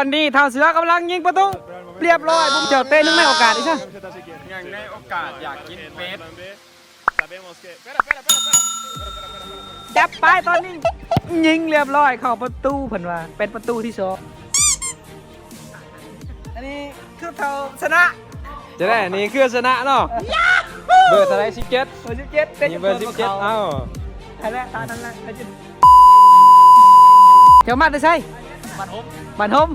ອັນນີ້ທ້າວເສືອກຳລັງຍິງປະຕູ ລຽບຮ້ອຍ ບຸ້ມເຈົ້າເຕະໜຶ່ງໃນໂອກາດອີກຊະ ຍັງໃນໂອກາດຢາກກິນເປັດ ຈັບໄປຕອນນີ້ ຍິງລຽບຮ້ອຍເຂົ້າປະຕູ ເພິ່ນວ່າເປັນປະຕູທີສອງ ອັນນີ້ຄືເທົ່າຊະນະ ຈະໄດ້ ອັນນີ້ຄືຊະນະເນາະ ເບີເທົ່າໃດ ສິບເຈັດ ເບີສິບເຈັດ ເປັນເບີສິບເຈັດ ເອົາ ນັ້ນແຫຼະ ຕາມນັ້ນແຫຼະ ເຈົ້າມາແຕ່ໃສ? ບ້ານຫົມ ບ້ານຫົມ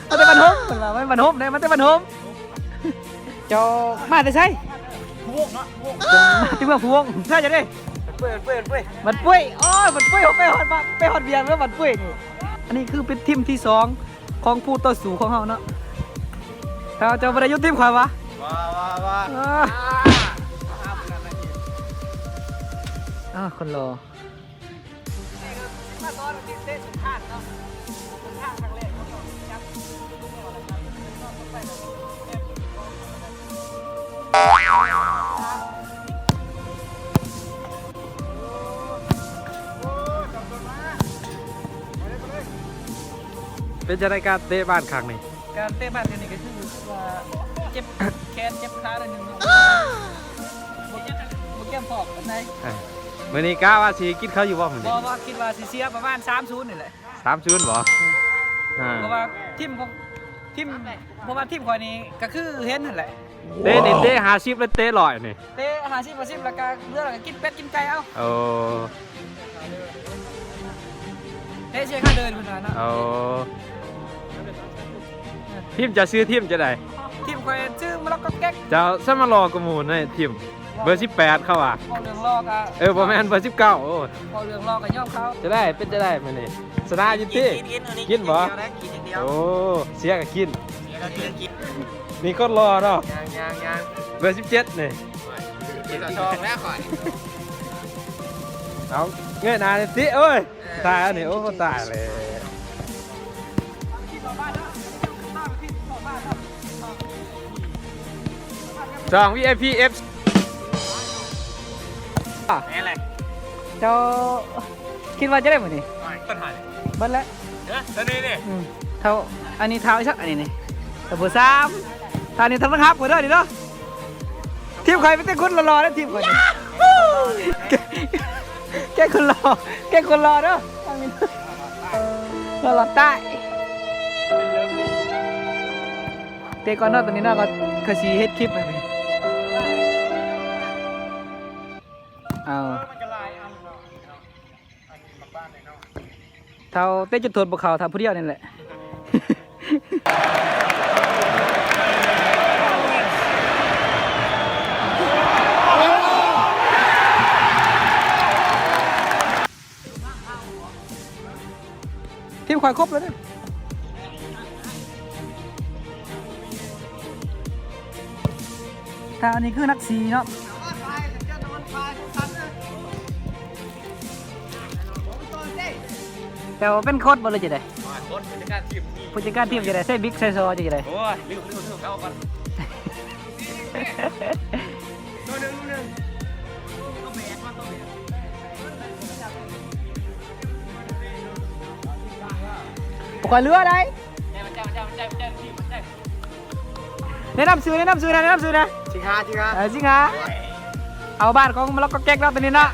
ມາແຕ່ບ້ານຫົມ ເພິ່ນວ່າມາແຕ່ບ້ານຫົມເດ້ ມາແຕ່ບ້ານຫົມ ເຈົ້າມາແຕ່ໃສ? ພູວົງເນາະ ພູວົງ ເຈົ້າມາແຕ່ເມືອງພູວົງ ເມືອງໃສເຈົ້າເດ້? ເປີດ ເປີດ ເປີດ ບ້ານເປື່ອຍ ໂອ້ຍ ບ້ານເປື່ອຍ ເຮົາໄປຮອດບ້ານ ໄປຮອດວຽງແລ້ວບ້ານເປື່ອຍນີ້ ອັນນີ້ຄືເປັນທີມທີສອງຂອງຄູ່ຕໍ່ສູ້ຂອງເຮົາເນາະ ຖ້າເຈົ້າບໍ່ໄດ້ຢູ່ທີມຂ້ອຍຫວາ? ບໍ່ ບໍ່ ບໍ່ ເອີ ເອີ ຄົນຫຼໍ່. ເປັນຈັ່ງໃດການເຕະບານຄັ້ງນີ້? ການເຕະບານດຽວນີ້ກໍຄືວ່າເຈັບແຂນເຈັບຂາໜ້ອຍໜຶ່ງເນາະ ບໍ່ ບໍ່ກຽມພ້ອມປານໃດ. ເອີ ມື້ນີ້ກະວ່າຊິກິນເຂົ້າຢູ່ບໍ່ມື້ນີ້? ບໍ່ ບໍ່ ຄິດວ່າຊິເສຍປະມານສາມສູນນີ້ແຫຼະ. ສາມສູນບໍ່? ເອີ ເພາະວ່າທີມຂອງ ທີມ ເພາະວ່າທີມຂ້ອຍນີ້ກໍຄືເຫັນຫັ້ນແຫຼະ ເຕະນີ້ເຕະຫ້າສິບ ຫຼືເຕະຮ້ອຍນີ້? ເຕະຫ້າສິບ ຫ້າສິບ ແລ້ວກໍເຫຼືອແລ້ວກໍກິນເປັດກິນໄກ່ເອົາ. ໂອ້ ເຕະເສຍຄ່າເດີນເພິ່ນວ່າເນາະ. ໂອ້ ທີມເຈົ້າຊື່ທີມຈັ່ງໃດ? ທີມຂ້ອຍຊື່ມະລະກອກແກກ. ເຈົ້າ ສະມາຫຼໍ່ກວ່າໝູ່ໃນທີມ ເບີສິບແປດເຂົາວ່າ. ເວົ້າເລື່ອງຫຼໍ່ກະ ເອີ ບໍ່ແມ່ນ ເບີສິບເກົ້າ. ໂອ້ ເວົ້າເລື່ອງຫຼໍ່ກະຍອມເຂົາ. ຈະໄດ້ ເປັນຈັ່ງໃດມື້ນີ້ ຊະນະຢູ່ຕິ? ກິນ ກິນ ກິນ ມື້ນີ້ກິນບໍ່? ກິນຢ່າງດຽວນະ ກິນຢ່າງດຽວ. ໂອ້ ເສຍກະກິນ ເສຍກະກິນ ນີ້ຄົນຫຼໍ່ເນາະ. ຍັງ ຍັງ ຍັງ ເບີສິບເຈັດນີ້. ໂອ້ຍ ເຈັດສອງແລ້ວຂ້ອຍ. ເອົາ ເງີຍໜ້າໜ່ອຍຕິ ໂອ້ຍ. ຕາຍແລ້ວນີ້ ໂອ້ ຕາຍແລ້ວ ຊ່ອງ ວີໄອພີ ເອັຟ ແມ່ນແຫຼະ. ເຈົ້າຄິດວ່າຈະໄດ້ມື້ນີ້? ເບິດແລ້ວ ເອີ ຕົວນີ້ນີ້ ອືມ ເທົ່າ ອັນນີ້ເທົ່າອີກສັກ ອັນນີ້ນີ້ ເບີສາມ ຕານີ້ທັງຮັບເດີນີ້ເດີ. ທີມຂ້ອຍມີແຕ່ຄົນຫຼໍ່ໆເດີ ທີມຂ້ອຍນີ້ ແກ້ງຄົນຫຼໍ່ ແກ້ງຄົນຫຼໍ່ເດີ ຫຼໍ່ໆໃຕ້. ເຕະກ່ອນເນາະ ຕອນນີ້ເນາະ ກໍ ກໍຊິເຮັດຄລິບໃຫ້ ເອົາ ເທົ່າເຕະຈຸດໂທດບໍ່ເຂົ້າ ຖ້າຜູ້ດຽວນີ້ແຫຼະ. ທີມຂ້ອຍຄົບແລ້ວເດີ. ຖ້າອັນນີ້ຄືນັກສີເນາະ. ແຕ່ວ່າເປັນໂຄດບໍ່ ຫຼືຈັ່ງໃດ? ໂຄດ ຜູ້ຈັດການທີມ ຜູ້ຈັດການທີມຈັ່ງໃດ? ໃສ່ບິກໃສ່ຊໍຈັ່ງໃດ? ໂອ້ຍ ລືມ ລືມ ລືມ ເອົາກ່ອນ. ບໍ່ຄ່ອຍເຫຼືອໃດ. ແນະນຳຊື່ ແນະນຳຊື່ນະ ແນະນຳຊື່ນະ. ສິງຫາ ສິງຫາ ເອີ ສິງຫາ. ເອົາບ້ານຂອງມະລະກອແກັກເນາະ ໂຕນີ້ເນາະ.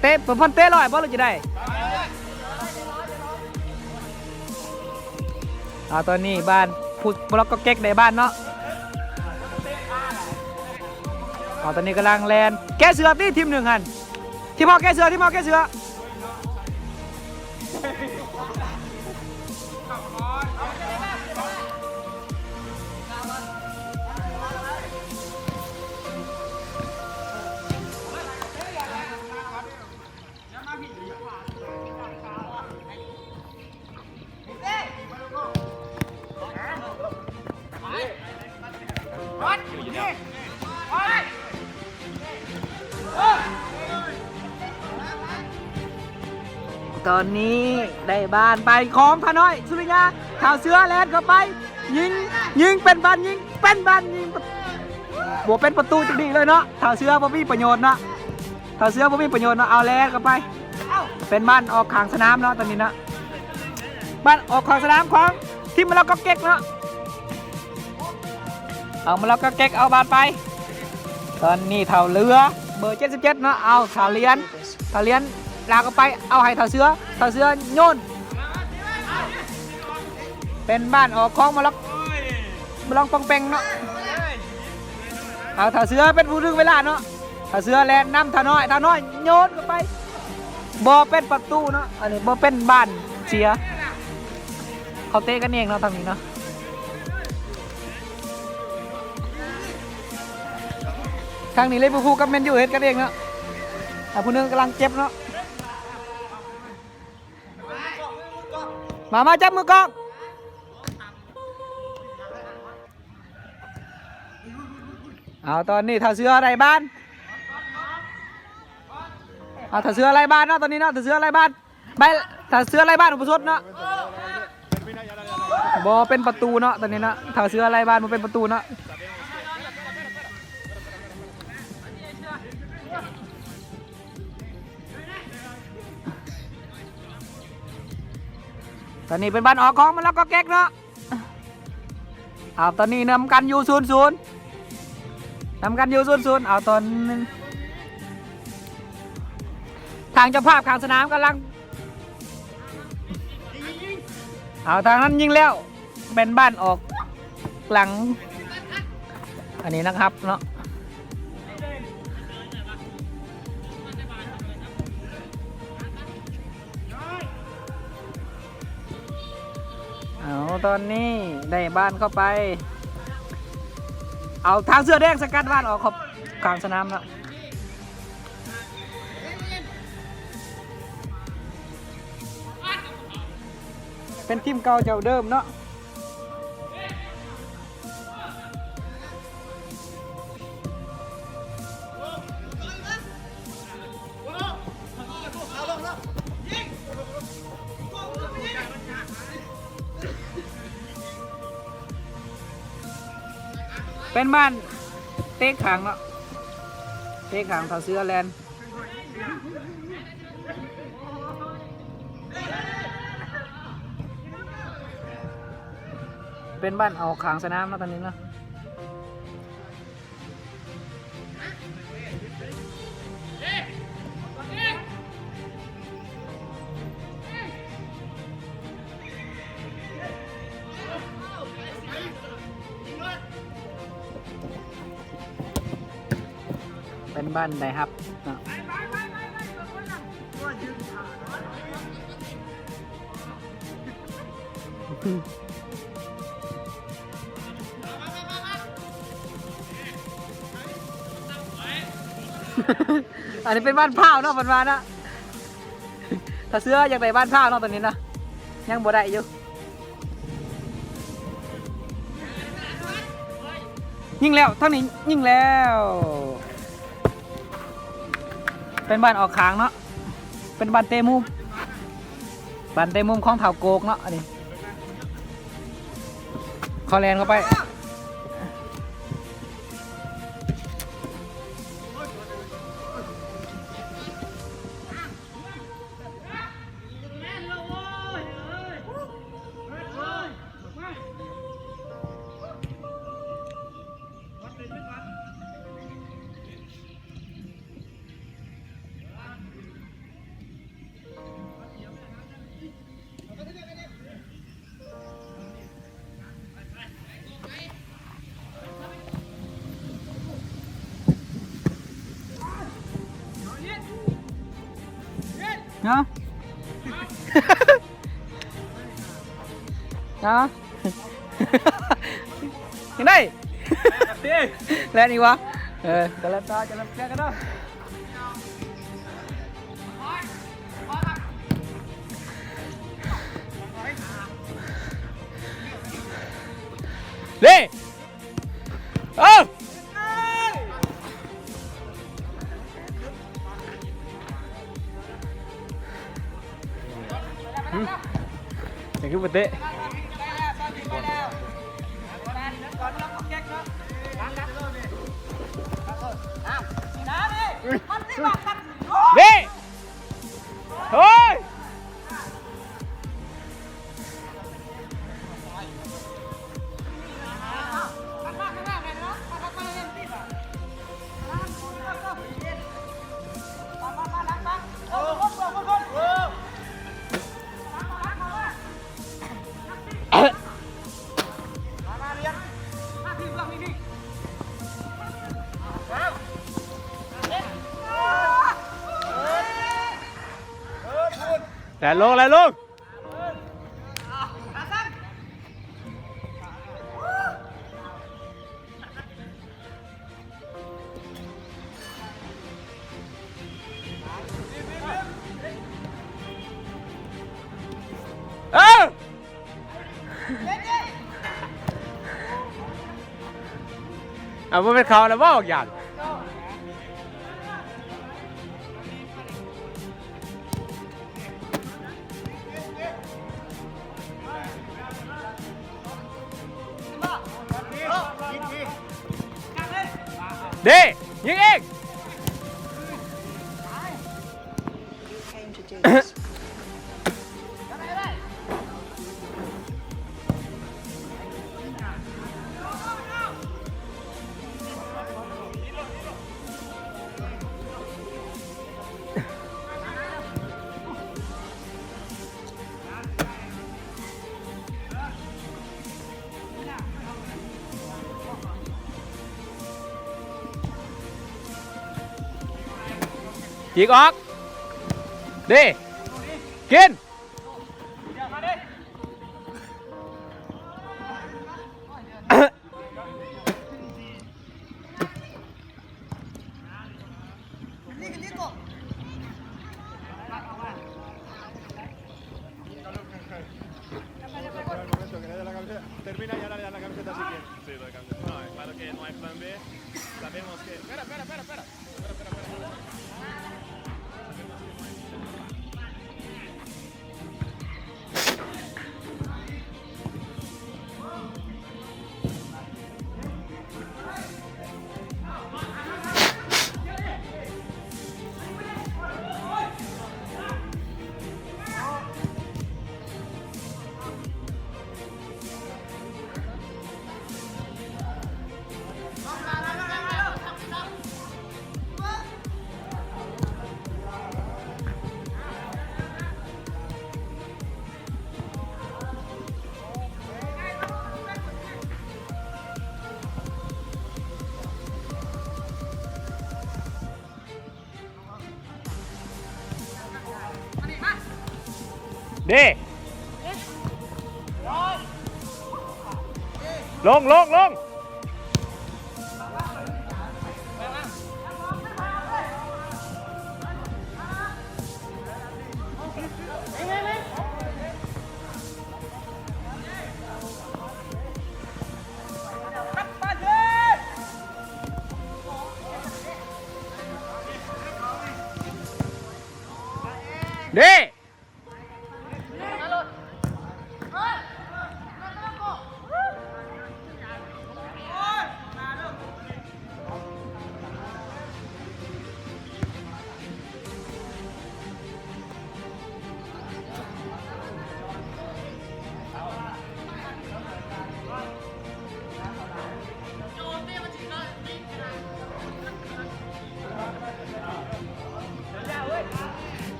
ເຕະ ເພິ່ນເຕະຮ້ອຍບໍ່ ຫຼືຈັ່ງໃດ? ເອົາ ຕອນນີ້ບ້ານ ຜູ້ ມະລະກອແກັກໄດ້ບ້ານເນາະ. ເອົາ ຕອນນີ້ກຳລັງແລ່ນ ແກ້ເສື້ອຕິ ທີມໜຶ່ງຫັ້ນ. ທີມເຮົາແກ້ເສື້ອ ທີມເຮົາແກ້ເສື້ອ. ຕອນນີ້ໄດ້ບານໄປຂອງຂ້ານ້ອຍສຸລິຍາ ທ້າວເສືອແລ່ນເຂົ້າໄປ ຍິງ ຍິງເປັນບານ ຍິງເປັນບານ ຍິງ ບໍ່ເປັນປະຕູຈັກດີເລີຍເນາະ. ທ້າວເສືອບໍ່ມີປະໂຫຍດເນາະ. ຖ້າເສືອບໍ່ມີປະໂຫຍດເນາະ ເອົາແລ່ນເຂົ້າໄປ. ເປັນບານອອກຂ້າງສະໜາມເນາະ ຕອນນີ້ເນາະ ບານອອກຂ້າງສະໜາມຂອງທີມມະລະກອກເກັກເນາະ. ເອົາມະລະກອກເກັກ ເອົາບານໄປ. ຕອນນີ້ເຖົ້າເຫຼືອເບີເຈັດສິບເຈັດເນາະ ເອົາເຖົ້າຫຼຽນ ເຖົ້າຫຼຽນລາກເຂົ້າໄປ ເອົາໃຫ້ເຖົ້າເສືອ ເຖົ້າເສືອໂຍນ. ເປັນບານອອກຂອງມະລະ ມະລະກອກເກັກເນາະ. ເອົາ ເຖົ້າເສືອເປັນຜູ້ດຶງເວລາເນາະ. ຖ້າເສືອແລ່ນນຳ ຖ້ານ້ອຍ ຖ້ານ້ອຍໂຍນເຂົ້າໄປ ບໍ່ເປັນປະຕູເນາະ. ອັນນີ້ບໍ່ເປັນບານເສຍ ເຂົາເຕະກັນເອງເນາະ ທາງນີ້ເນາະ. ທາງນີ້ລິເວີພູກັບແມນຢູເຮັດກັນເອງເນາະ. ອ່າ ຜູ້ໜຶ່ງກຳລັງເຈັບເນາະ. ມາ ມາຈັບມືກ້ອງ. ເອົາ ຕອນນີ້ເຖົ້າເສືອໄດ້ບານ ເອົາ ເຖົ້າເສືອໄດ້ບານເນາະ ຕອນນີ້ເນາະ. ເຖົ້າເສືອໄດ້ບານ ໄປ ເຖົ້າເສືອໄດ້ບານ ອຸປະສົດເນາະ. ບໍ່ເປັນປະຕູເນາະ ຕອນນີ້ເນາະ. ເຖົ້າເສືອໄດ້ບານ ບໍ່ເປັນປະຕູເນາະ. ຕອນນີ້ເປັນບານອອກຂອງມະລະກອກເກັກເນາະ. ເອົາ ຕອນນີ້ນຳກັນຢູ່ ສູນສູນ ນຳກັນຢູ່ ສູນສູນ. ເອົາ ຕອນ ທາງເຈົ້າພາບຂ້າງສະໜາມກຳລັງ ເອົາ ທາງນັ້ນຍິງແລ້ວ ເປັນບານອອກຫຼັງ ອັນນີ້ນະຄັບເນາະ. ເອົາ ຕອນນີ້ໄດ້ບານເຂົ້າໄປ ເອົາ ທາງເສືອແດງສະກັດບານອອກຂອບຂ້າງສະໜາມເນາະ. ເປັນທີມເກົ່າເຈົ້າເດີມເນາະ. ເປັນບານເຕະຂ້າງເນາະ ເຕະຂ້າງເຂົ້າເສືອແລ່ນ. ເປັນບານອອກຂ້າງສະໜາມເນາະ ຕອນນີ້ເນາະ. ເປັນບານໄດ້ຮັບເນາະ. ອັນນີ້ເປັນບານພ້າວເນາະ ເພິ່ນວ່າເນາະ. ຖ້າເສືອຢາກໄດ້ບານພ້າວເນາະ ຕອນນີ້ເນາະ ຍັງບໍ່ໄດ້ຢູ່. ຍິງແລ້ວ ທາງນີ້ຍິງແລ້ວ. ເປັນບານອອກຂ້າງເນາະ ເປັນບານເຕະມຸມ ບານເຕະມຸມຂອງທ້າວໂກກເນາະ. ອັນນີ້ເຂົາແລ່ນເຂົ້າໄປ ເນາະ ເນາະ ຍັງໄດ້ ແລ່ນອີກວະ. ເອີ ກະແລັບຕາ ກະແລັບແລ້ວກັນເນາະ. ເລ ເອີ ຫຶ ຍັງຄືບໍ່ເຕະ. ມັນຊິບາດກັນ. ແລ່ນລົງ ແລ່ນລົງ. ເອີ ເອົາ ບໍ່ແມ່ນເຂົາແລ້ວບໍ່ ບັກຫຍັງ. ເດ້ ຍິງອີກ. ຈີກອອກ ເດ້ ກິນ. ເດ້ ລົງ ລົງ ລົງ. ເດ້.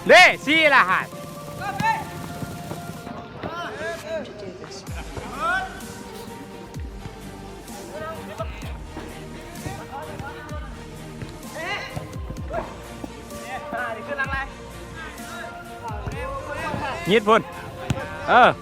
ເດ້ ສີ່ລະຫັ້ນ. ຍິດພຸ້ນ ເອີ. ເ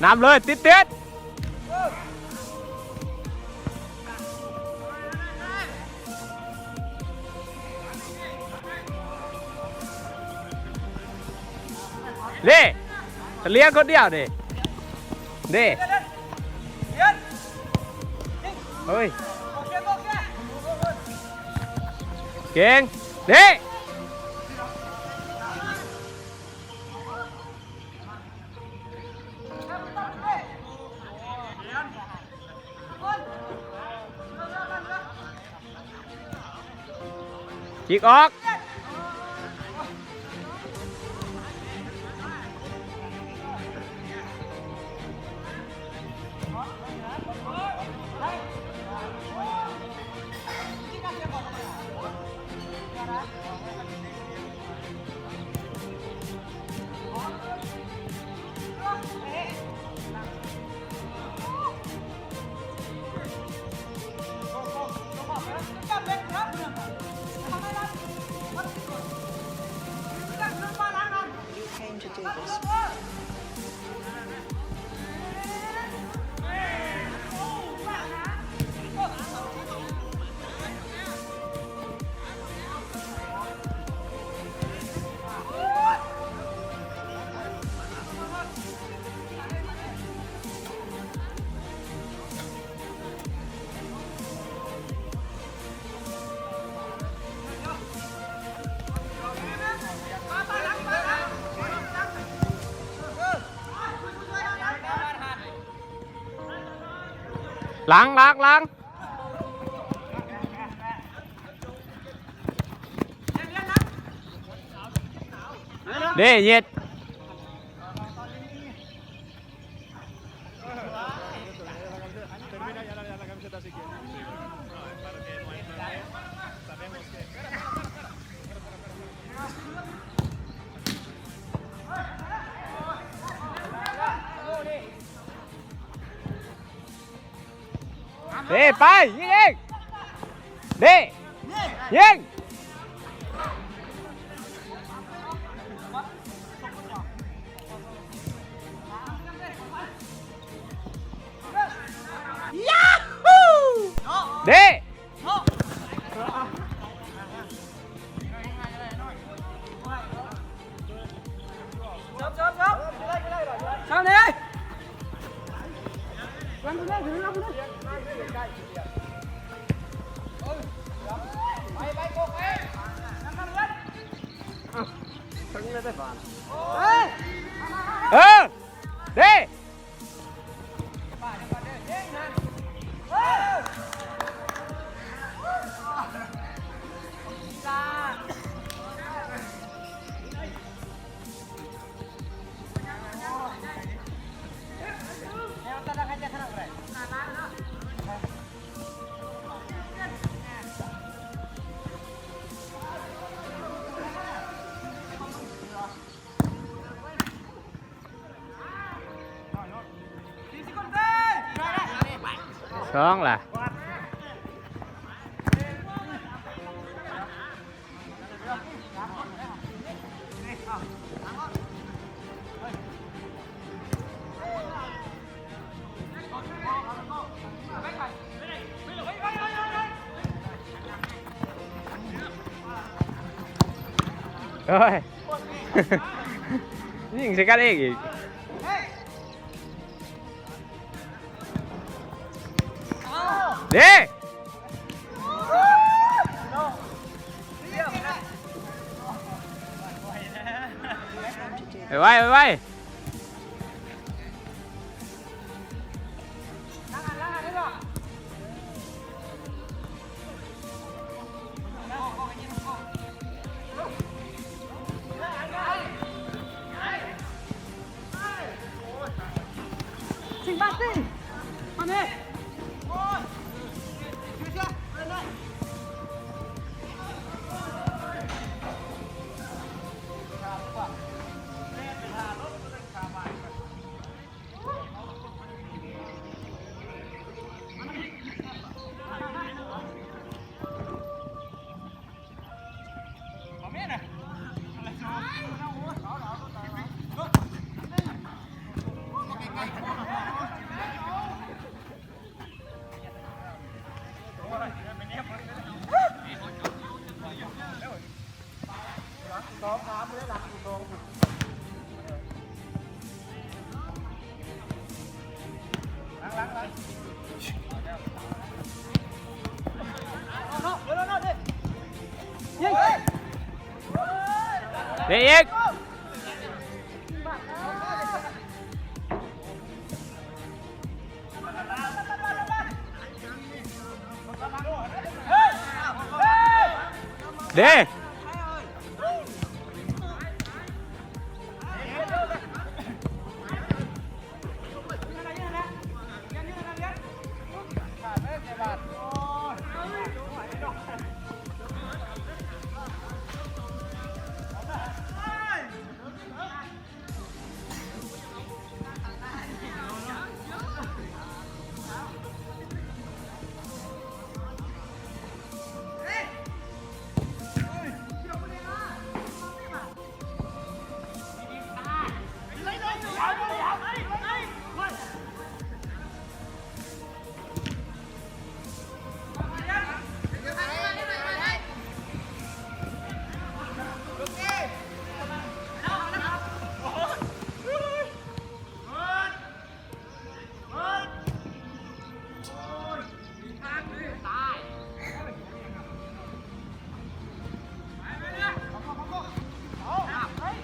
ນຳເລີຍ ຕິດໆ ເດ້ ຕະຫຼຽງຄົນດຽວເດ້ ເດ້ ເຮີ້ຍ ເກັ່ງ ເດ້. Kick off. ຫຼັງ ຫຼັງ ຫຼັງ. ເດ້ ເຢັດ. Termina ya la, ya la camiseta si quieres. Sí, bueno, no, es para que no hay más. Sabemos que Ê, ໄປ ຍິງເອງ ເດ້ ຍິງ ເດ້. ເອີ ເດ້. ສອງລະ. ໂອ້ຍ ຍິງໃສ່ກັນເອງອີກ. ເດ້ ໄວໆ ໄວໆ. ເ ເດອີກ ເດ.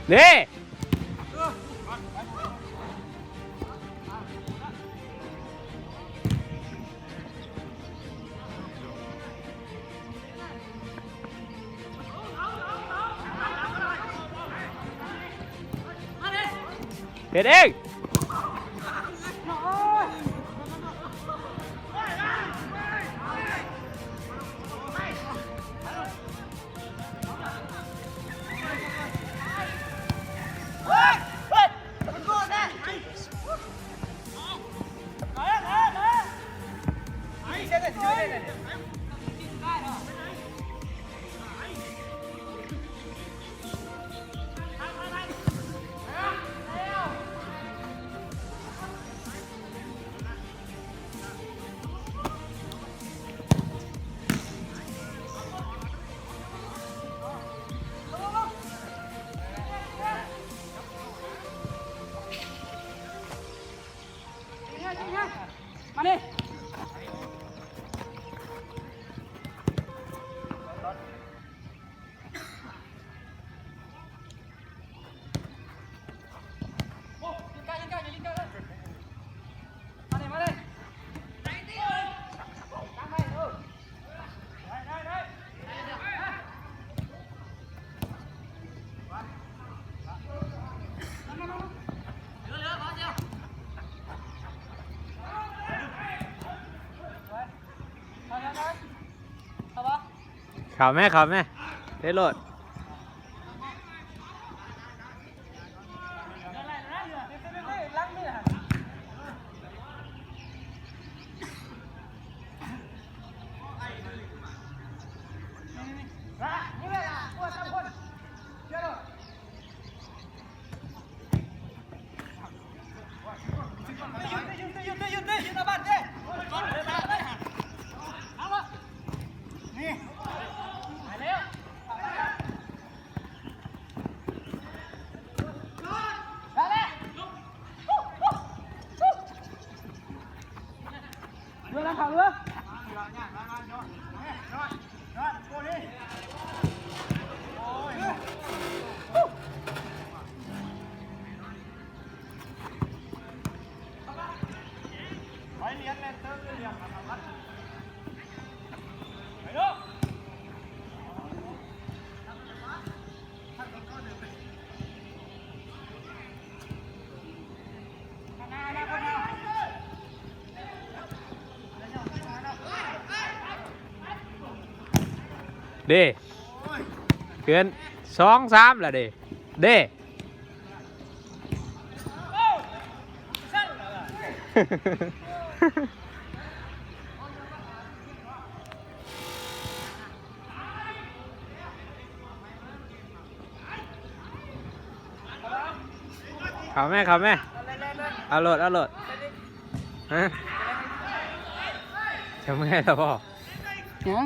ນີ້ ເຮັດເອງ. ມານີ້. ເຂົ້າແມ້ ເຂົ້າແມ້ ເຮັດໂລດ. ເດ້ ເກີນສອງສາມລະເດ້ ເດ້. ເຂົ້າແມ້ ເຂົ້າແມ້ ເອົາໂລດ ເອົາໂລດ. ຮະ ຈະເມື່ອຍແລ້ວບໍ່? ຫຍັງ?